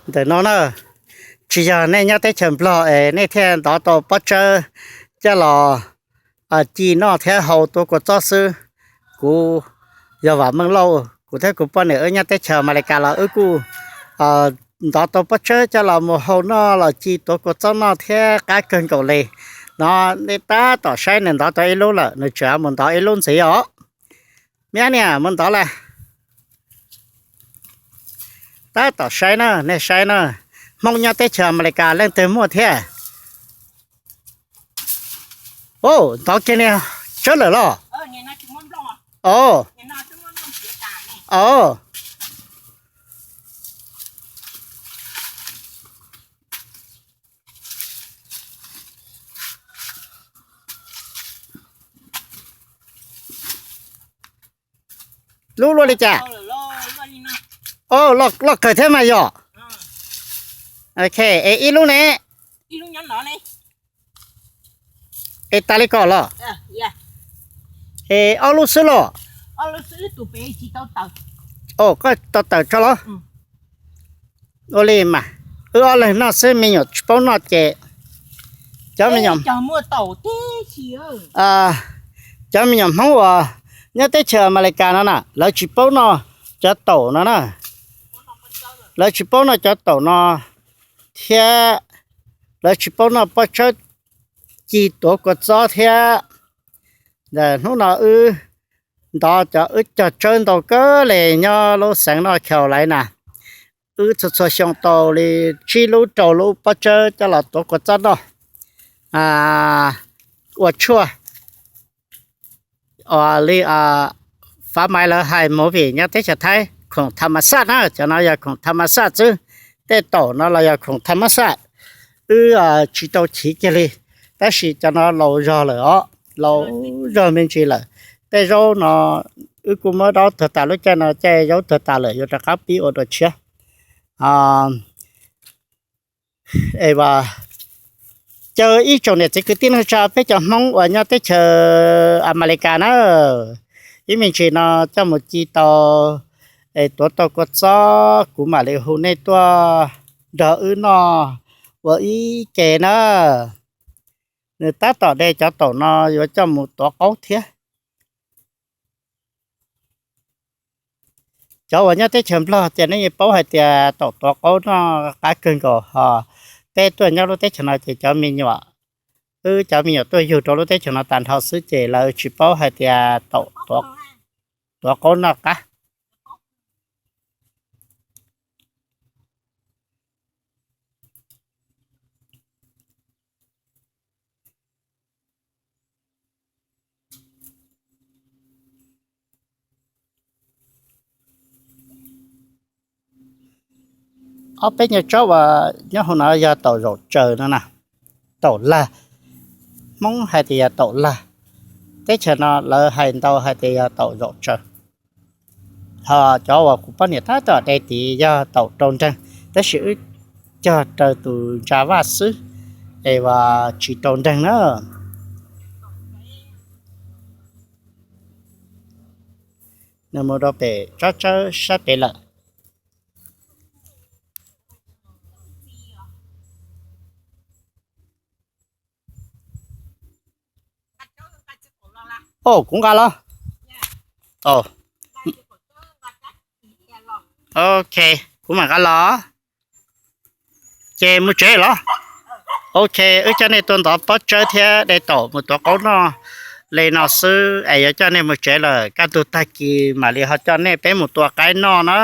Ntawm no na, tsis yog nej nyob teb chaws Nplog es nej thiaj ntov tau pob tsawb coj los ci noj thiab hau tuav kua txob xwb. Kuv yog Vam Meej Lauj, kuv thiab kuv poj niam wb nyob teb chaws Amelikas los wb kuj ntov tau pob tsawb coj los mus hau noj los ci tuav kua txob noj thiab qab kawg nkaus li. No, nej tab tom saib nws ntov tau ib lub lawm, nws tseem mus ntov ib lub ntxiv os. Miab niam mus ntov lawm. Tab tom saib na, nej saib na, Hmoob nyob teb chaws Amelikas leej twg muaj thiab? O, ntov kiag niag tsawb lawm los? O, o. Lub luaj li cas? O, loj kawg thiab mas yog. Ok, es ib lub ne? Es tas li ko los? Es ob lub xwb los? O, koj tau tawm tso los? Ua li mas, wb ob leeg noj xwb, me nyuam tsis paub noj ces cov me nyuam, cov me nyuam Hmoob uas nyob teb chaws Amelikas no na, lawv tsis paub noj cov taum no na. Lawv tsis paub noj cov taum no thiab lawv tsis paub noj pob tsawb ci tuav kua txob thiab. Ntawm hnub no wb ntov cov wb cog tsawb ntau kawg li nyob lub xeev North Carolina na. Wb txhua txhua xyoo tau li tsib lub rau lub pob tsawb coj los tuav kua txob noj, ua tshuaj, ua li Fav Maiv lawv hais movie nyob teb chaws Thaib khoom tham mas xaj na, cov no yog khoom tham mas xaj xwb. Tej taum no los yog khoom tham mas xaj, wb tsis tau chiv kiag li, tab sis cov no laus zog lawm os, laus zog me ntsis lawm. Tej zaub no wb kuj muab daub tuag tas, lub caij no caij zaub tuag tas lawm, yuav rov qab pib ua dua tshiab. Es caw ib tsoom niam txiv kwv tij neej tsa peb cov Hmoob uas nyob teb chaws Amelikas na, ib me ntsis no coj mus ci tau es tuav tau kua txob, kuv mam li hu nej tuaj nrog wb noj ua ib ke na. Nws tab tom de cov taum no yuav coj mus tuav qaub thiab. Cov uas nyob teb chaws Nplog ces nej yeej paub hais tias taum tuav qaub noj qab kawg nkaus ho. Peb tuaj nyob lub teb chaws no ces cov me nyuam, wb cov me nyuam tuaj yug rau lub teb chaws no tag nrho xwb ces lawv tsis paub hais tias taum tuav qaub noj qab. Ob peb nyuag tsob uas nyob hauv no yog taum zaum tsaws no na, taum lag. Hmoob hais tias yog taum lag, teb chaws no lawv hais ntau hais tias yog taum zaum tsaws. Ho cov uas kuv poj niam tab tom de tid yog taum rau nreeg, tab sis wb cog raws tus ntsa vaj xwb, es uas tsis rau nreeg na. Nws mus rau pem tsob tsawb sab pem lawm. O, kuv nqa los. Ok, kuv mam nqa los. Ces mus tsev los? Ok, wb coj nej tuaj ntov pob tsawb thiab de taum mus tuav qaub noj li no xwb es yuav coj nej mus tsev lawm, kaj ntug tag kis mam li ho coj nej peb mus tua qaib noj na.